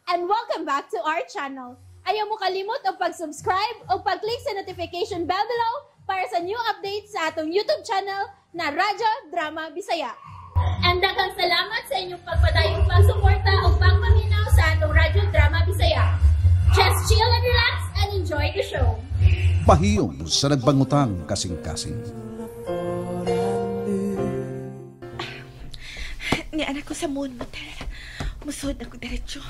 And welcome back to our channel. Ayaw mo kalimot og pag-subscribe o pag-click sa notification bell below para sa new updates sa atong YouTube channel na Radyo Drama Bisaya. And daghang salamat sa inyong pagpadayong pagsuporta o pagpaminaw sa atong Radyo Drama Bisaya. Just chill and relax and enjoy the show. Pahiyom sa nagbangutang kasing-kasing. Ni anak ko sa Moon Motel. Musod ako diretso.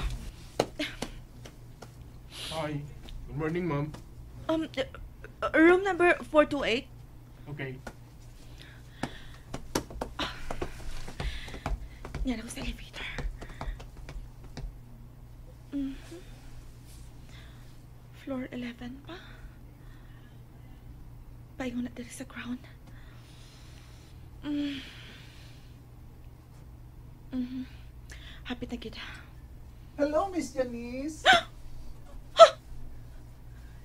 Hi. Good morning, ma'am. Room number 428. Okay. Niyan ako sa elevator. Mhm. Floor 11 pa. Paingon na diri sa ground. Mm. Mhm. Hapit na kita. Hello, Miss Janice.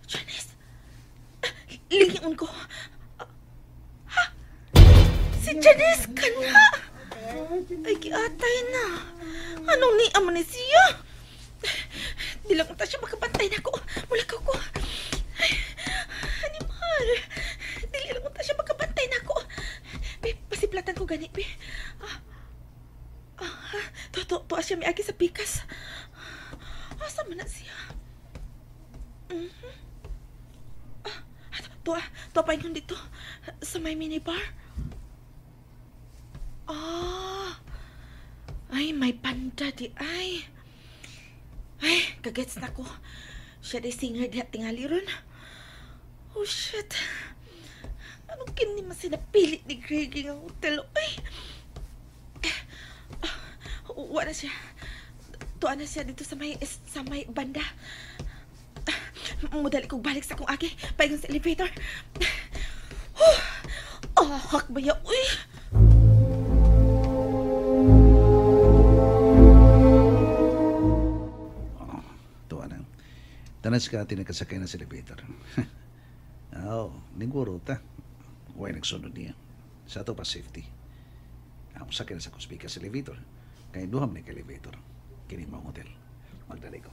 Janice! Lingon ko. Ha? Si Janice ka na! Ay, giatay na. Anong ni man ni siya? Di lang ta siya makabantay na ko. Mula ko ko. Ay, animal. Dili lang ta siya makabantay na ko. Be, pasiplatan ko gani, be. To siya miagi sa pikas. Asa man na siya? Mhm. To pa yun dito sa may minibar. Ah. Ay, may banda di ay. Ay, kagets na ko. Siya di singer diha tingali ron. Oh shit. Anong kini man sinapili ni Greg ang hotel? Ay. Wala siya. Tuwa na siya dito sa may banda. Mudali kong balik sa akong agi. Paingon sa elevator. Oh, hakbaya, uy. Oh, tuwa na. Tanas ka tinagkasakay na sa elevator. Oh, niguro ta. Huwag nagsunod niya. Sa ato pa safety. Ang sakay na sa kuspika sa elevator. Kaya duham na elevator. Kini mo ang hotel. Magdali ko.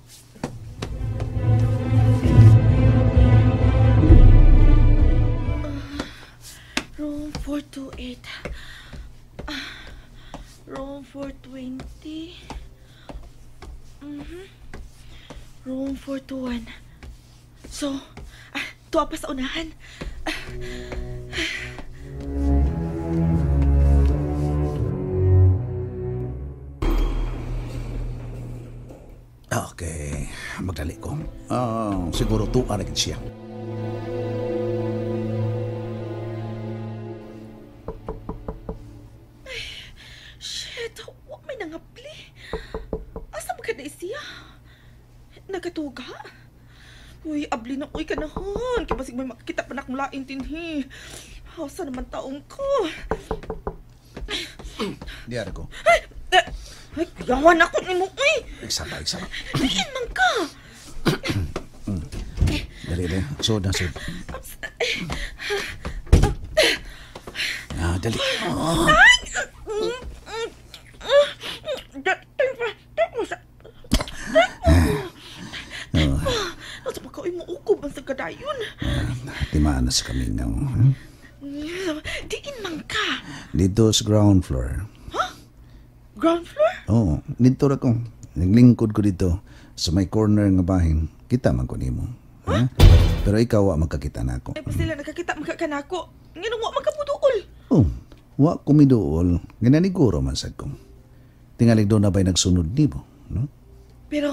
Room 428. Room 420. Mhm. Room 421. So, tuwa pa sa unahan. Okay, magdali ko. Siguro tuwa na siya. Ay, shit, wa may nangapli. Asa man ka na siya? Nagatuga? Uy, abli na uy kanahon. Kaya basig may makikita pa na akong lain tinhi. Asa naman taong ko? Diyan ko. Ay, ay, kuyawan ako ni mo, uy! Igsama. Diin man ka! Dali, dali. Sud na, sud. Dali. Oh. Nasa pa ka, uy, muukob ang sa kadayon. Timaan na sa kamingaw. Diin man ka! Dito sa ground floor. Ground floor? Oo, dito ra ko. Naglingkod ko dito sa may corner nga bahin. Kita man ko nimo. Ha? Pero ikaw wa magkakita na ako. Ay, sila nakakita magkaka na ako. Nganong wa magkamuduol? Oh, wa ko miduol. Gananiguro man sad ko. Tingalig doon na ba'y nagsunod nimo, no? Pero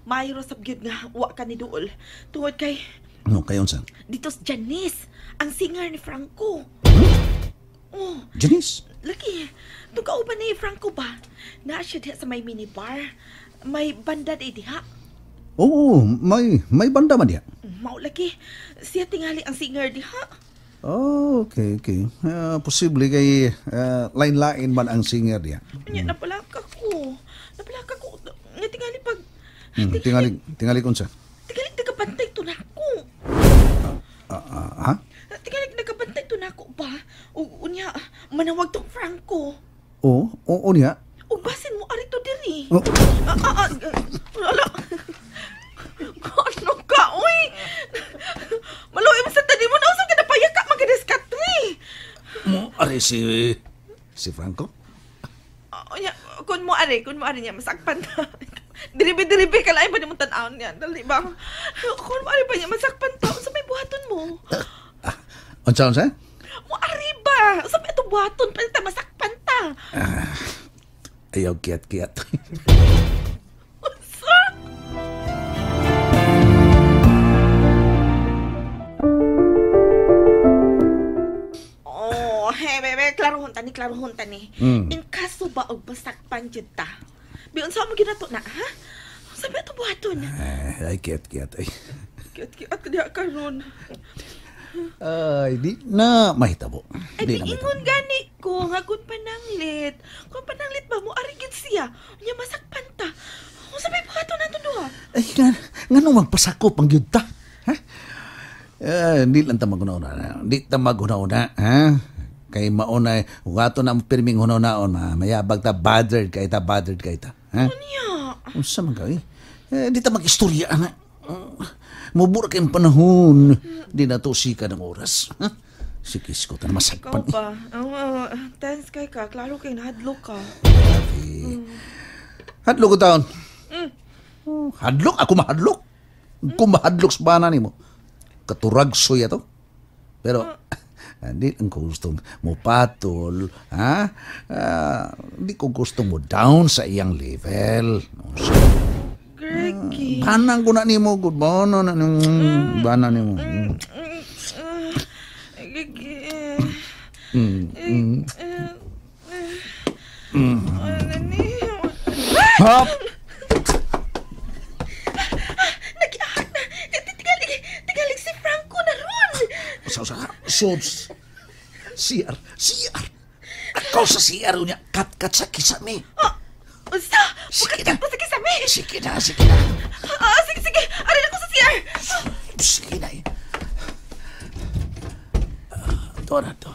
mayro sab gyud nga wa ka ni duol. Tungod kay No, kayon sa? Dito si Janice, ang singer ni Franco. Oh, Janice? Lagi, tungkauban ni Franco ba? Naa siya diha sa may minibar. May banda di diha. Oo, may banda man diha. Mao lagi, siya tingali ang singer diha. Oh, okay. Posible kay lain-lain man ang singer diha. Nya napalaka ko. Napalaka ko. Nga tingali pag Tingali unsa? Tingali nagabantay to nako. Ha? Tingali nagabantay to nako ba? O unya manawag tong Franco. Oo, oo niya. O basin mo ari to diri. Oh. Ala. Muari si Franco? Unya, kun mo ari niya masakpan ta. Diribi-diribi ka lain pa ni mong tan-awon niya. Dali ba? Kun mo ari pa niya masakpan ta. Unsa may buhaton mo? Unsa? Mo ari ba? Unsa may atong buhaton pa ta masakpan ta? Ayaw kiat-kiat. Unsa? Oh, hey bebe, klarohon ta ni. In kaso ba og masakpan jud ta? Bi unsa mo ginato na, ha? Unsa may atong buhaton? Ay kiat-kiat ay. Kiat-kiat ka diha karon. Ay, di na mahitabo. Ay, di ingon gani ko nga kun pananglit. Kung pananglit ba mo ari gid siya. Unya masakpan ta. Unsa may buhaton nato duha? Ay, nganong magpasakop ang gyud ta? Ha? Di lang ta maghuna-una. Di ta maghuna-una, ha? Kay maunay, kung ato na pirming huna-unaon, mayabag ta, bothered kay ta, ha? Unya. Unsa man ka, eh? Di ta mag-istorya, na. Mubura kayong panahon. Di na to sika ng oras. Ha? Sige, ko ta na masagpan. Ikaw pa. Tense kay ka. Klaro kay nahadlok ka. Hadlok ko taon. Hadlok? Ako mahadlok. Kung mahadlok sa bana ni mo. Katurag soya to. Pero, hindi ang gustong mo patol. Ha? Hindi ko gusto mo down sa iyang level. Greggy. Banang ko na nimo, good bono na nimo. Bana nimo. Greggy. Hop. Nagiahak na. Tigalig si Franco na ron. Usa. Sobs. CR. Ako sa CR unya. Kat sa kisame. Unsa? Sige na. Sige na. Sige. Arin ako sa CR. Sige na eh. Ito na to.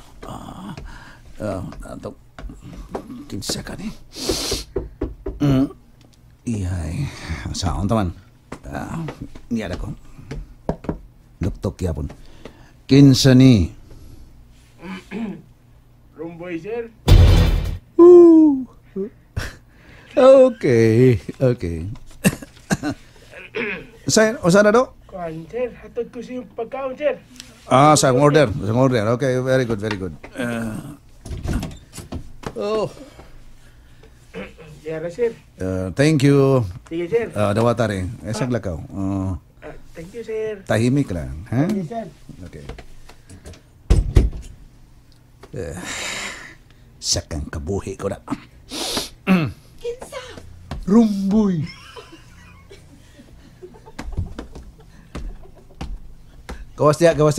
Ito. Kinsa ka ni? Ihay. Saan taman? Niyada ko. Luktok yapon. Kinsa ni? Room boy, sir. Ooh. Okay. Sir, usa na do? Kuan, sir. Hatod ko siyang pagkaon, sir. Sa order. Okay, very good. Oh. Yara, sir. Thank you. Sige, sir. Dawata rin. Saglakaw. Thank you, sir. Tahimik lang, ha? Sige, sir. Okay. Sakang kabuhi ko na. Kinsa? Rumboy. Gawas diya. Rumboy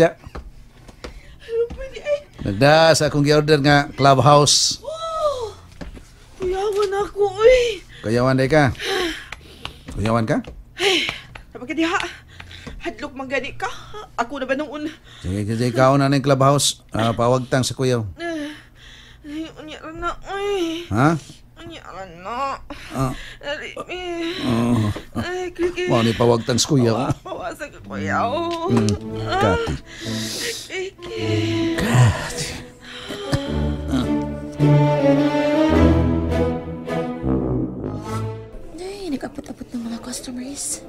di ay. Nagda sa akong gi-order nga clubhouse. Oh, kuyawan ako, uy. Kuyawan day ka? Kuyawan ka? Ay, sabi ka diha. Hadlok man gani ka. Ako na ba nung una? Sige, ikaw na ng clubhouse. Pawagtang sa kuyaw. Ay, unya na, uy. Ha? Unya na. Ay, Gregi. Mao ni pawagtang sa kuyaw. Pawasan ka, kuyaw. Kati. Gregi. Ay, nag-abot-abot ng mga customers.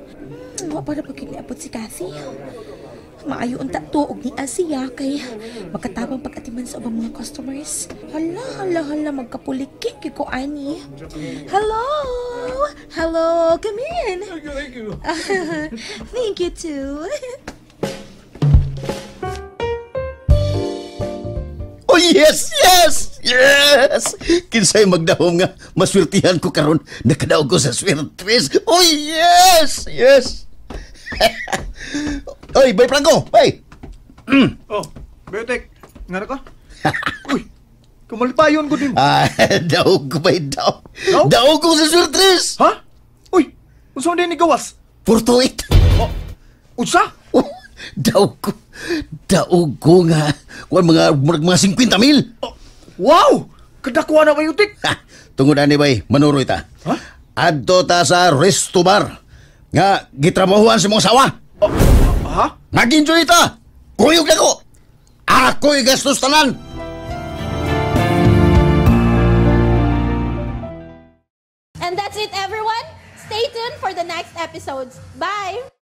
Wa para pag-iliabot si Kathy. Maayo unta to og ni Asia kay makatabang pag-atiman sa ubang mga customers. Hala, magkapulikik ko ani. Hello, come in. Thank you. Thank you too. Oh yes! Kinsay magdahom nga maswertihan ko karon, nakadaog ko sa swertres. Oh yes! Oy, bay Franco, bay. Oh, Betek, ngara ka? Uy, kumalipayon ko din. Daog ko bay, daog. Daog? Daog ko sa swertres. Ha? Uy, unsa man ni gawas? 428. Oh, unsa? Oh, daog ko nga kuan mga 50 mil. Oh, wow! Kadakuha na ba yutik? Ha, tungod ani bay, manuroy ta. Ha? Adto ta sa resto bar nga gitrabahuan sa mong sawa. Oh, ha? Mag-enjoy ta. Kuyog na ko. Ako'y gastos tanan. tuned for the next episodes. Bye!